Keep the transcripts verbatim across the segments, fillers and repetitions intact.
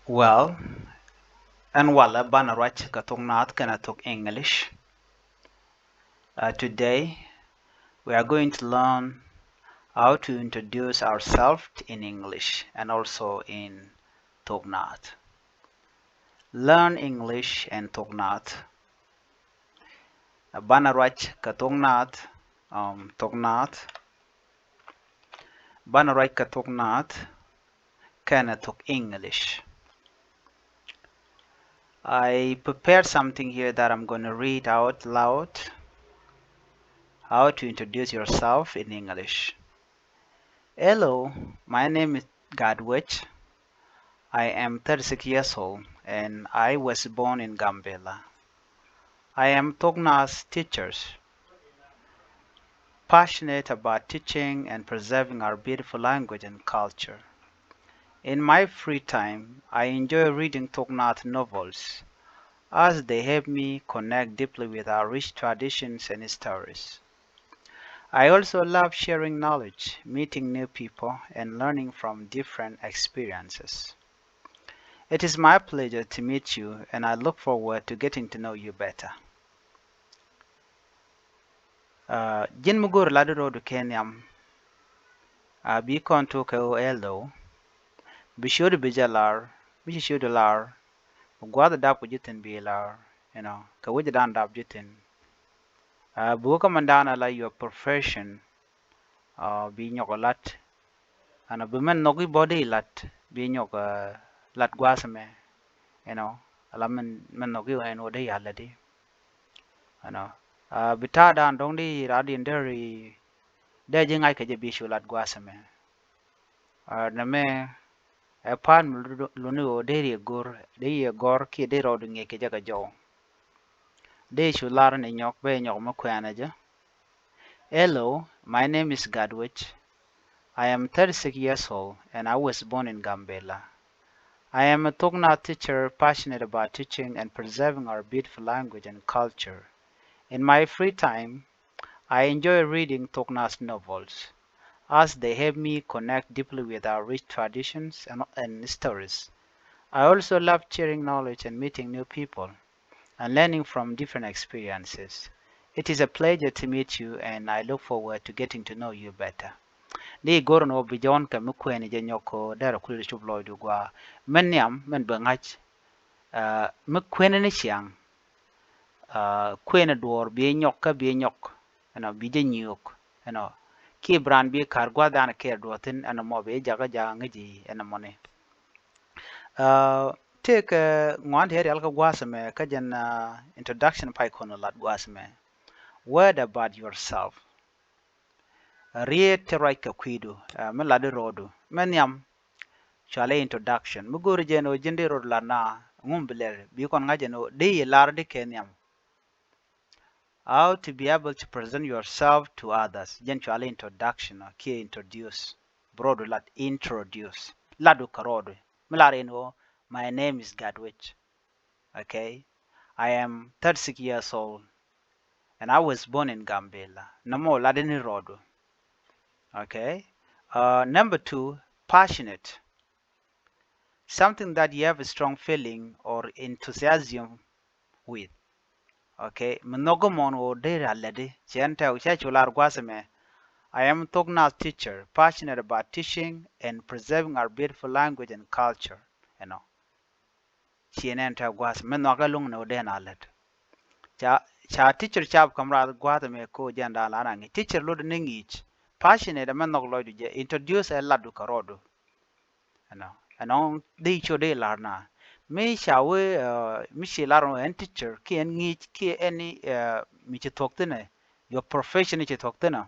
Well, ɛn walɛ banɛ ruac kɛ thok Naath kɛnɛ thok English. Uh, today, we are going to learn how to introduce ourselves in English and also in thok Naath. Learn English and thok Naath. Banɛ ruac kɛ thok Naath, um, thok Naath. Banɛ ruac kɛ thok Naath kɛnɛ thok English. I prepared something here that I'm gonna read out loud. How to introduce yourself in English. Hello, my name is Gatwec. I am thirty-six years old and I was born in Gambela. I am thok Naath teachers, passionate about teaching and preserving our beautiful language and culture. In my free time, I enjoy reading thok Naath novels, as they help me connect deeply with our rich traditions and stories. I also love sharing knowledge, meeting new people, and learning from different experiences. It is my pleasure to meet you, and I look forward to getting to know you better. Uh, ji̱n mi go̱o̱ri lat di rɔɔdu kɛ nhiam, uh, bi kɔn tok kɛ ɣöö hello. Bi ciötdu bi jɛ lar, mi ci ciötdu lar, bi gua̱a̱th dap kɛ ji̱ thi̱n bi lar, you know, kɛ wec dan dap ji̱ thi̱n. Uh, bi wä kä mɛn dan ala your profession, uh, bi nyɔk lat. Ɛnɔ, bi mɛn nhɔk i̱ bä dee lat, bi nyɔk, uh, lat gua̱a̱th mɛ, you know, ala mɛn, mɛn nhɔk i̱ ɛn wä dee yal lat i̱. Ɛnɔ, uh, bi ta̱a̱ dan dɔ̱ŋ di rat in deri dee ji̱ ŋa̱c kɛ jɛ bi cu lat gua̱a̱th mɛ. Uh, nɛ mɛ ɛ pa̱a̱n mi luni ɣöö deri ɛ go̱r, dee yɛ gɔ̱r kiɛ dee rɔɔdu ŋi̱eec kɛ jɛ kɛ jɔw. Dee cu lar ni nyɔk, bɛ nyɔk mi kuɛɛnɛ jɛ. Hello, my name is Gatwec. I am thirty-six years old and I was born in Gambela. I am a thok Naath teacher passionate about teaching and preserving our beautiful language and culture. In my free time, I enjoy reading thok Naath novels, as they help me connect deeply with our rich traditions and, and stories. I also love sharing knowledge and meeting new people and learning from different experiences. It is a pleasure to meet you and I look forward to getting to know you better. Di go̱r ni wä bi jɔ̱ɔ̱n kɛ mi kuɛɛni jɛ nyɔk kɛ derɛ kuli di cop lɔcdu gua̱a̱. Mɛn nhiam, mɛn bɛ ŋa̱c, uh, mi kuɛɛni ni ciaŋ, uh, kuɛɛni duɔ̱ɔ̱r bi nyɔk kä bi nyɔk, you know, bi jɛ nyiök, you know. Ki bi raan bi ka̱r gua̱a̱th dan kɛɛr duɔ̱ɔ̱r thi̱n, you know, mɔ bi jakä jakä ŋäc ji̱, you know, mɔni. Uh, tëëkɛ, uh, ŋuan ti rial kä gua̱a̱th mɛ kä jɛn, uh, introduction pay kɔn lat gua̱a̱th mɛ. Word about yourself. Riet ti ruac kɛ kui̱du, uh, mi lat di rɔɔdu. Mɛ nhiam, cualɛ introduction. Mi go̱o̱ri jɛn ɣöö ji̱n di rɔɔdu lat na, ŋum bi lɛr, bi kɔn ŋa̱c jɛn ɣöö di yi lar di kɛ nhiam. How to be able to present yourself to others. Jɛn cualɛ introduction, uh, kiɛ introduce. Bi rɔɔdu lat introduce. Latdu kɛ rɔɔdu. Mi lar in ɣöö, my name is Gatwec. Okay? I am thirty-six years old and I was born in Gambela. Nɔmɔ lat in rɔɔdu. Okay? Uh, number two, passionate. Something that you have a strong feeling or enthusiasm with. Okay, mi nhɔk kä mɔn ɣöö dee ri a lätdi, cɛ ɛn tɛ̈ cɛ cu lar gua̱a̱th ɛmɛ. I am thok Naath teacher, passionate about teaching and preserving our beautiful language and culture. You know, ci ɛn ɛn tɛ̈ gua̱a̱th mi nhɔk kä luŋ ni ɣöö dee na lät. Ca, ca teacher cap käm rath gua̱a̱th ɛmɛ ko jɛn da̱a̱n la na ŋi̱i̱c. Teacher lot ni ŋi̱i̱c. Passionate ɛmɛ nhɔk lɔcdu jɛ, introduce ɛ latdu kɛ rɔɔdu. Ɛnɔ, ɛnɔ, dee cu dee lar na. Mi ca wee, uh, mi ci lar ɛn teacher, kiɛ ɛn ŋi̱i̱c, kiɛ ɛn, uh, mi ci thuɔ̱k thi̱n ɛ, your profession ci thuɔ̱k thi̱n ɛ.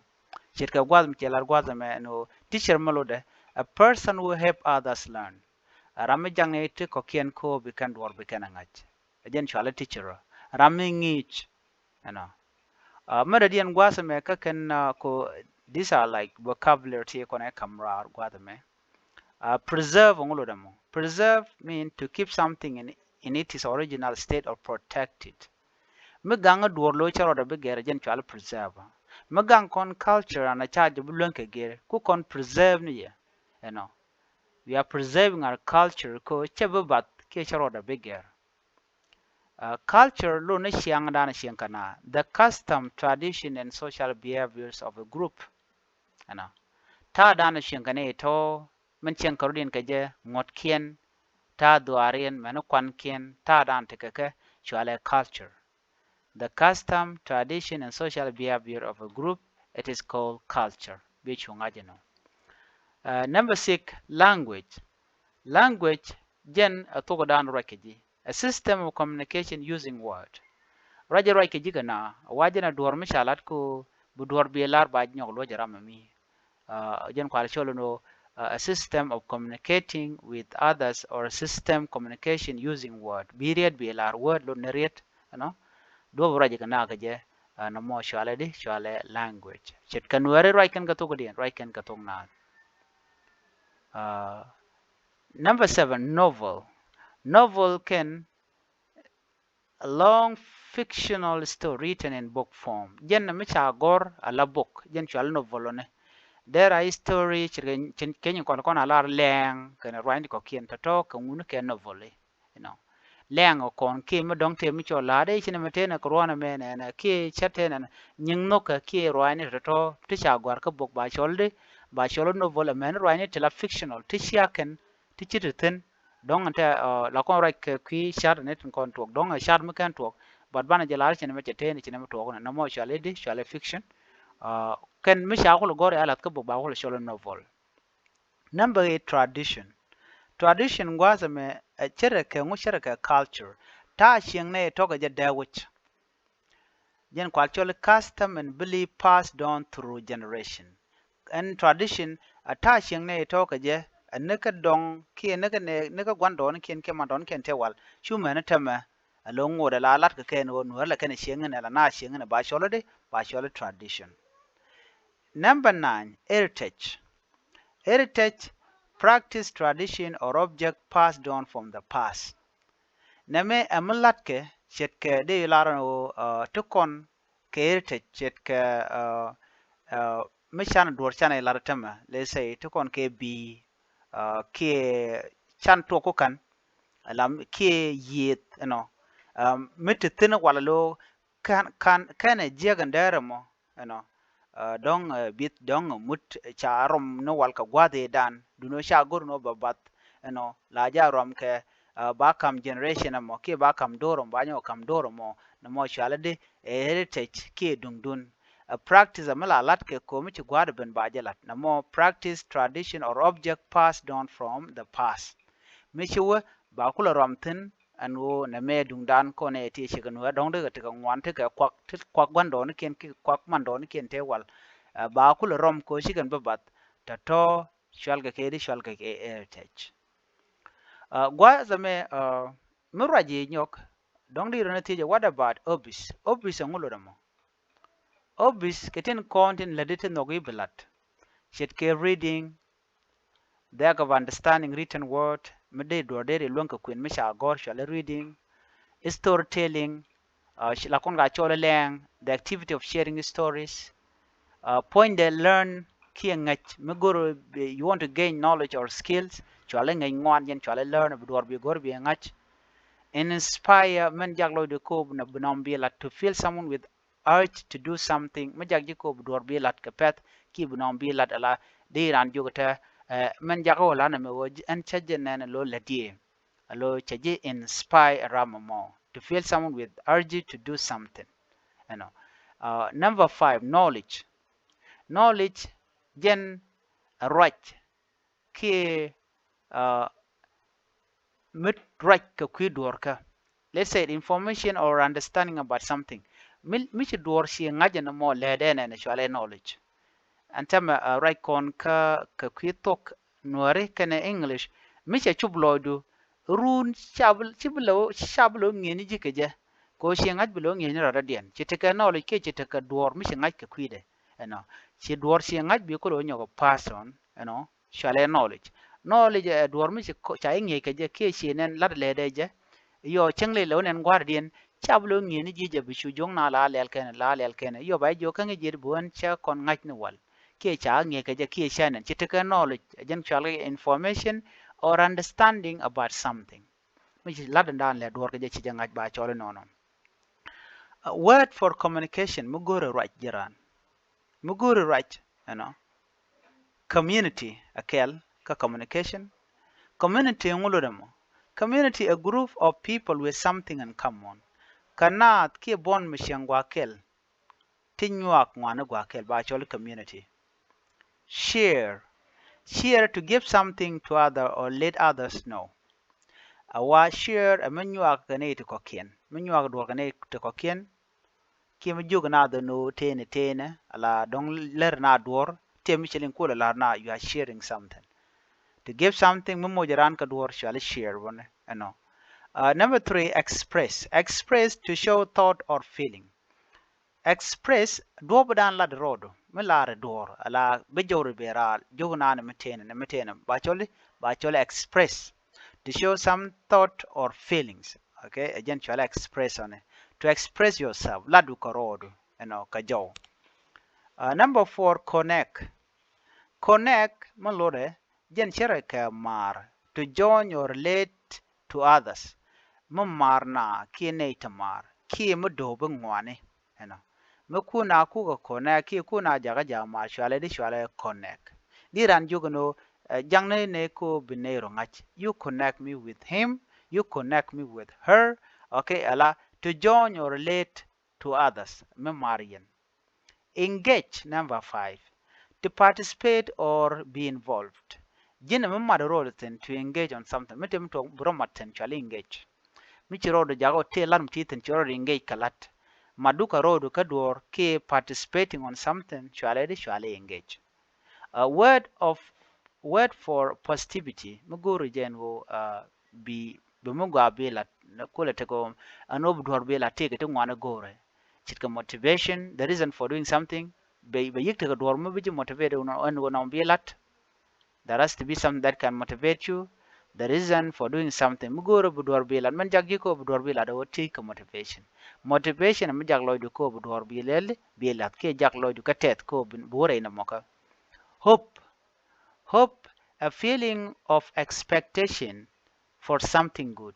Ce̱tkɛ gua̱th mi ci lar gua̱th ɛmɛ, ɛnɔ, teacher mi lotdɛ, a person who help others learn. Ɛ ram mi jaŋni ti kɔ̱kiɛn ko bi kɛn duɔ̱ɔ̱r bi kɛn ɛ ŋa̱c. Ɛ jɛn cualɛ teacher ɔ. Ram mi ŋi̱i̱c, you know. Uh, mɛ dɔ̱diɛn gua̱a̱th ɛmɛ kä kɛn, uh, ko, these are like vocabulary ti kɔn ɛ kam raar gua̱a̱th ɛmɛ. Uh, preserve ŋu lot ɛmɔ. Preserve mean to keep something in, in its original state or protect it. Mi gaŋ duɔ̱ɔ̱r lo̱c cä rɔɔdɛ bi gɛr jɛn cual preserve. Mi gaŋ kɔn culture an a ca jɛ bi luäŋ kɛ gɛr ku kɔn preserve ni yɛ, you know. We are preserving our culture kɛ cɛ bi bath kiɛ cɛ rɔɔdɛ bi gɛr. Culture lo ni ciaŋ dan ciaŋ kɛ na the custom, tradition and social behaviors of a group. Ɛnɔ ta̱a̱ dan ciaŋ kɛ ni itɔ min ciaŋ kɛ rɔdiɛn kɛ jɛ ŋuɔ̱tkiɛn, ta̱a̱ dhuaariɛn mɛni kuankiɛn, ta̱a̱ dan tekɛ kɛ cualɛ culture. The custom, tradition and social behavior of a group, it is called culture. Bi cu ŋa̱c inɔ. Number six, language. Language jɛn a thok dan ruac kɛ ji̱. A system of communication using word. Ruac ruac kɛ ji̱ kɛ na wa jɛn a duɔr mi ca lat ko bi duɔr bi lar ba nyɔk luɔc ram mi. Jɛn kual cɔl ni a system of communicating with others or a system communication using word. Bi riet bi lar word lo ni riet, you know. Duɔp ruac kɛ na kɛ jɛ, nɔmɔ cualɛ di cualɛ language. Ce̱tkɛ nuɛri ruac kɛn kɛ thok diɛn, ruac kɛn kɛ thok naath. Number seven, novel. Novel kɛn a long fictional story written in book form. Jɛn mi ca gɔr a la book, jɛn cual novel ni. Dera story ci keny kɔl kɔn a lar lɛɛŋ kɛn ruany di kɔkiɛn tɔtɔ kɛ ŋun kɛ novel. You know, lɛɛŋ kɔn kiɛ mi dɔŋ tëë mi cɔl la̱a̱dɛ ci ni mi tëë ni kɛ ruɔn mɛ nɛ nɛ kiɛ cɛ tëë nɛ nɛ nyiŋ nhok kɛ kiɛ ruany ni tɔtɔ ti ca gɔr kä book ba cɔl di ba cɔl novel mɛn ruany ni ti la fictional ti cia kɛn ti ci ti thin. Dɔ̱ŋ ɛn tɛ la kɔn ruac kɛ kui̱ car ni tin kɔn tuɔk dɔ̱ŋ ɛ car mi kɛn tuɔk. But banɛ jɛ lar cin mɛ cɛ teni cin mɛ tuɔk ni nɔmɔ cuali di cuali fiction. Kɛn mi ca kul gɔr ya lath kä buk ba kul cɔl novel. Number eight, tradition. Tradition gua̱a̱th ɛmɛ ɛ cärɛ kɛ ŋu cärɛ kɛ culture. Ta̱a̱ cieŋ nɛ tɔkɛ jɛ dee wic. Jɛn kual cɔl custom and belief passed down through generation. Ɛn tradition a ta̱a̱ cieŋ ni itɔ kɛ jɛ, ɛ ni kä dɔŋ kiɛ ni kä ni kä gua̱ndɔɔŋ kiɛn kiɛ mandɔɔŋ kiɛn tëë wal cu mɛn tämɛ. Ɛ lo̱ŋ ŋot ɛ la lat kɛ kɛn ɣöö nuäär lɛ kɛn cieŋ ni ɛ la na cieŋ ni ba cɔl di ba cɔl tradition. Number nine, heritage. Heritage, practice, tradition or object passed down from the past. Nɛmɛ ɛ mi latkɛ ce̱tkɛ dee lar ɛn ɣöö ti kɔn kɛ heritage ce̱tkɛ mi can duɔ̱r can ɛ lar tämɛ, let's say ti kɔn kɛ bi̱i̱ kiɛ can tuɔk ku ka̱n lam kiɛ yiëëth ɛnɔ mi ti thi̱n wal ɛ lo̱ ka̱n ka̱n kɛnɛ jiäk ɛn däär ɛmɔ. Ɛnɔ dɔ̱ŋ bi̱th dɔ̱ŋ mut ca rɔm ni wal kɛ gua̱th i̱ dan duno ca go̱r ni wä bä bath. Ɛnɔ la ja rɔm kɛ ba kam generation ɛmɔ kiɛ ba kam do̱r ɛmɔ ba nyɔk kam do̱r ɛmɔ. Nɛ mɔ cualɛ di ɛ heritage kiɛ duŋdun. Ɛ practice ɛmɛ la lat kɛ ko̱mi ci gua̱a̱r ben ba jɛ lat nɛ mɔ practice, tradition or object passed down from the past. Mi ci wä ba kulɛ rɔm thi̱n. Ɛn ɣöö nɛ mɛ duŋdan kɔn ɛ ti cɛ kɛ nuɛ dɔ̱ŋ ti kɛ ti kɛ ŋuan ti kɛ kuak ti kuak gua̱ndɔɔŋnikiɛn ki kuak mandɔɔŋnikiɛn tëë wal. Ba kulɛ rɔm ko̱ ci kɛn bä bath tɔ̱tɔ̱ cual kɛ kɛ di cual kɛ kɛ heritage. Gua̱a̱th ɛmɛ mi ruac i̱ nyɔk dɔ̱ŋ di rɔ ni thiecɛ what about hobbies? Hobbies ɛŋu lot ɛmɔ? Hobbies kɛ tin kɔn tin lätdi ti nhɔk i̱ bi la̱t ce̱tkɛ reading, the act of understanding written word mi dee duɔ̱r dee ri luäŋ kɛ kuën mi ca gɔ̱r cuali reading, story telling, la kɔn ka cɔl ilɛɛŋ, the activity of sharing stories, puɔ̱nydɛ learn kiɛ ŋäc mi go̱r you want to gain knowledge or skills cuali ŋäc ŋuan yɛn cuali learn bi duɔ̱r bi go̱r bi ŋa̱c. Inspire mɛn jak lɔcdɛ ko̱o̱p na bi nɔm bi lat to feel someone with urge to do something mi jak ji̱ ko̱o̱p duɔ̱r bi lat kɛ pɛth ki bi nɔm bi lat ala di ran jiök tä. Mɛn jak ɣöö lan ɛmɛ ɣöö ɛn cä ji̱ nɛn alo lät diee alo cä ji̱ inspire ram ɛmɔ to feel someone with urge to do something. Ɛnɔ number five, knowledge. Knowledge jɛn ruac kiɛ mi ruac kɛ kui̱ duɔ̱ɔ̱rkä. Let's say information or understanding about something. Mi ci duɔ̱ɔ̱r ci ŋa̱c ɛn mɔ lɛɛt ɛn ɛn cualɛ knowledge. Ɛn tɛmɛ ruac kɔn kä kɛ kui̱ thok nuääri kɛnɛ English mi cɛ cup lɔɔcdu run ci bi lɛ wä ŋi̱eeni ji̱ kɛ jɛ. Kɛ ɣöö ci ŋa̱c bi lɛ wä ŋi̱eeni rɔ̱dädiɛn ci tekɛ knowledge kiɛ ci tekɛ duɔ̱ɔ̱r mi ci ŋa̱c kɛ kui̱dɛ. Ɛnɔ ci duɔ̱ɔ̱r ci ŋa̱c bi kulɛ wä nyɔk ɛ person ɛnɔ. Cualɛ knowledge. Knowledge ɛ duɔ̱ɔ̱r mi ci ca i̱ ŋi̱eec kɛ jɛ kiɛ ci nɛn la̱t lɛɛdɛ jɛ. Yɔ cäŋ lɛ lɛ wä nɛn gua̱a̱rdiɛn ca bi lo̱ ŋi̱eeni ji̱ jɛ bi cu jo̱ŋ na la lɛl kɛn la lɛl kɛn yɔ ba jiök kä ŋi̱ ji̱ bi wän cä kɔn ŋa̱c ni wal. Kiɛ ca ŋi̱eec kɛ jɛ kiɛ ca nɛn ci tekɛ knowledge ɛ jɛn cual kɛ information or understanding about something. Mi ci lat dan lɛ duɔr kɛ jɛ ci jɛ ŋa̱c ba cɔl inɔnɔ. A word for communication, mi go̱o̱rɛ ruac jiran. Mi go̱o̱rɛ ruac, you know. Community, a kɛl kä communication. Community ŋu lotdɛ mɔ? Community, a group of people with something in common. Kä naath kiɛ buɔ̱n mi cieŋ gua̱a̱ kɛl. Ti nyuak ŋuani gua̱a̱ kɛl ba cɔl community. Share. Share, to give something to other or let others know. A wa share, a mi nyuak kɛ ni ti kɔkiɛn. Mi nyuak duɔr kɛ ni ti kɔkiɛn. Kiɛ mi jiök na dhɛ ni tëëni tëëni, ala dɔ̱ŋ lär na duɔr, tëë mi cɛ liŋ kuɔl lar na, you are sharing something. To give something, mi moc ran kä duɔr, cuali share bä ni, you know. Uh, number three, express. Express, to show thought or feeling. Express, duɔ̱ɔ̱p dan lat rɔɔdu, mi lar duɔr, ala bi jɔwri bi ral, jiök na ni mi tëëni, ni mi tëëni, ba cɔli, ba cɔli express. To show some thought or feelings. Okay, ɛ jɛn cuali express ɔni. To express yourself, lat du kä rɔɔdu, you know, kä jɔw. Uh, number four, connect. Connect, mi lotdɛ, jɛn cɛ rɛ kɛ maar. To join or relate to others. Mi maar na kiɛ nɛy ti maar kiɛ mi do̱o̱p bi ŋuani, you know. Mi kun a kukɛ connect kiɛ kun a jakä ja̱ maar, cuali di, cuali connect. Di ran jiök ni ɣöö, eh, jaŋni ni ko bi nɛy rɔ ŋa̱c. You connect me with him, you connect me with her. Okay, ala to join or relate to others. Mi maar yɛn. Engage, number five. To participate or be involved. Ji̱n mi mat rɔɔdu thi̱n, to engage on something. Mi te mi tuɔk bi rɔ mat thi̱n, cuali engage. Mi ci rɔɔdu jakä ɣöö tëë lar mi ti thi̱n, ci rɔɔdu engage kɛ lat. Mat du kä rɔɔdu kä duɔr kiɛ participating on something, cuali di, cuali engage. A word of, word for positivity, mi go̱o̱ri jɛn ɣöö, uh, bi, bi mi gɔaa bi lat, kulɛ tekɛ ɣöö ɛn ɣöö bi duɔ̱ɔ̱r bi lat, tëëkɛ ti ŋuani go̱o̱rɛ. Ce̱tkɛ motivation, the reason for doing something, bɛ, bɛ yi̱k tekɛ duɔ̱ɔ̱r mi bi ji̱ motivate ɛn ɣöö nɔmɔ bi lat. There has to be something that can motivate you. The reason for doing something. Mi go̱o̱rɛ bi duɔ̱ɔ̱r bi lat, min jak ji̱ ko bi duɔ̱ɔ̱r bi lat, ɛ ɣöö tëëkɛ motivation. Motivation mi jak lɔcdu ko bi duɔ̱ɔ̱r bi lɛl, bi lat, kiɛ jak lɔcdu kä tɛth ko bi, bi wä rɛy nɔmɔ kä. Hope. Hope, a feeling of expectation for something good.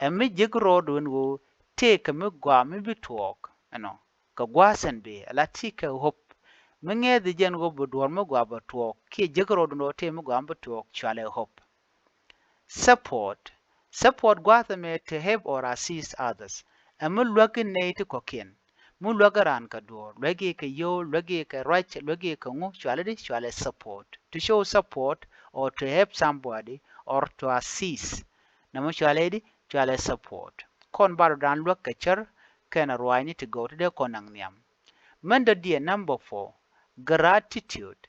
Ɛ mi jiäk rɔɔdu ɛn ɣöö tëëkɛ mi gɔaa mi bi tuɔɔk, you know, kɛ gua̱a̱th ɛn bi, ala tëëkɛ hope. Mi ŋi̱eeth jɛn ɣöö bi duɔ̱ɔ̱r mi gɔaa bɛ tuɔɔk, kiɛ jiäk rɔɔdu ɛn ɣöö tëë mi gɔaa mi bi tuɔɔk, cuali hope. Support. Support gua̱a̱th ɛmɛ, to help or assist others. Ɛ mi luäk i̱ nɛy ti kɔ̱kiɛn. Mi luäk i̱ raan kɛ duɔ̱ɔ̱r, luäk i̱ kɛ yio̱w, luäk i̱ kɛ ruac, luäk i̱ kɛ ŋu, cuali di, cuali support. To show support or to help somebody or to assist. Nɔmɔ cuali di, cuali support. Kɔn bar dan luäk kɛ cär kɛnɛ ruaacni ti gɔw ti dee kɔn naŋ nhiam. Min dɔ̱diɛn, number four, gratitude.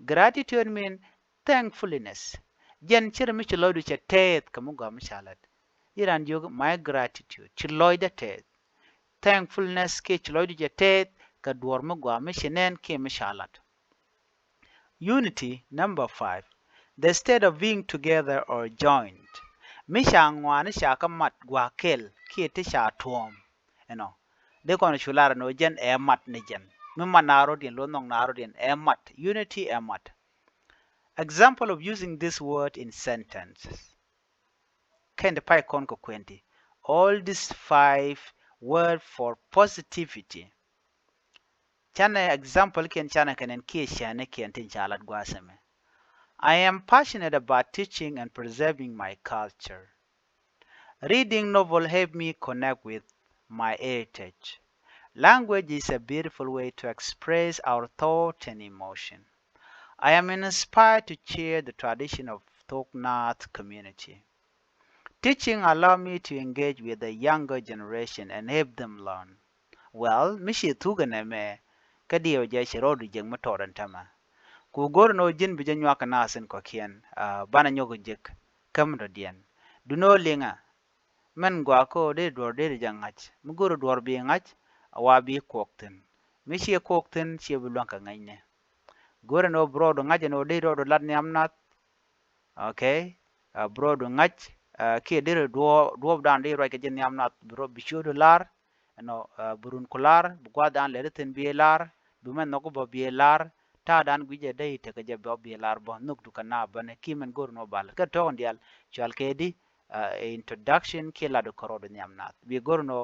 Gratitude mean thankfulness. Jɛn cir mi ci lɔcdu cɛ tɛth kɛ mi gɔaa mi ca lat. Iran jiök my gratitude, ci lɔcdä tɛth. Thankfulness kiɛ ci lɔcdu cɛ tɛth kɛ duɔ̱ɔ̱r mi gɔaa mi ci nɛn kiɛ mi ca lat. Unity, number five. The state of being together or joined. Mi ca ŋuani ca kä mat gua̱a̱ kɛl kiɛ ti ca tuɔ̱ɔ̱m. You know. Dee kɔn cu lar ni ɣöö jɛn ɛ mat ni jɛn. Mi mat na rɔ̱diɛn, lo̱ nhɔk na rɔ̱diɛn, ɛ mat. Unity, ɛ mat. Example of using this word in sentences. Kɛn ti pay kɔn kɛ kuɛn ti. All these five word for positivity. Canɛ example kiɛn, canɛ kɛn ɛn kiɛ cɛni kiɛn tin ca lat gua̱a̱th ɛmɛ. I am passionate about teaching and preserving my culture. Reading novel help me connect with my heritage. Language is a beautiful way to express our thought and emotion. I am inspired to share the tradition of Thok Naath community. Teaching allow me to engage with the younger generation and help them learn. Well, mi ci thuk ɛn ɛmɛ, kä diɛw jɛ ci rɔɔdu jek mi tɔɔt ɛn tämɛ. Ku go̱r ɛn ɣöö ji̱n bi jɛ nyuak kɛ naath in kɔ̱kiɛn, ah, banɛ nyɔk jek kä mi dɔ̱diɛn. Duŋni ɣöö liŋä, mɛn gɔaa kä ɣöö dee duɔ̱ɔ̱r dee ri jɛ ŋa̱c. Mi go̱r ɣöö duɔ̱ɔ̱r bi ŋa̱c, a wa bi kuɔk thi̱n. Mi ciɛ kuɔk thi̱n, ciɛ bi luäŋ kɛ ŋäcnɛ. Go̱r ɛn ɣöö bi rɔɔdu ŋa̱c ɛn ɣöö dee rɔɔdu lat nhiam nath. Okay. Ah, bi rɔɔdu ŋa̱c, ah, kiɛ deri duɔ̱ɔ̱p, duɔ̱ɔ̱pdan deri ruac kɛ ji̱ nhiam nath, bi rɔ, bi ciötdu lar, you know, ah, bi runku lar, bi gua̱a̱thdan lɛri thi̱n bi lar, bi mɛn nhɔk bä bi lar, Ta̱a̱ dan gui̱cɛ dee i̱ tekɛ jɛ bɛ ɔ bi lar bä nhök du kɛ naap bä ni ki mɛn go̱r ni ɔ bal kɛ tɔ̱ɔ̱k in diaal cual kɛ di introduction kiɛ lat du kɛ rɔɔd nhiam naath bi go̱r ni ɔ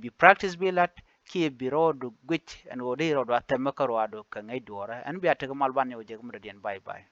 bi practice bi lat kiɛ bi rɔɔd du guic ɛn ɣöö dee rɔɔd du a thɛmɛ kä rɔɔd du kɛ ŋäc duɔɔrɛ ɛn bia tekɛ mal ban ni ɔ jɛ kɛ mi dɔ̱diɛn. Bye bye.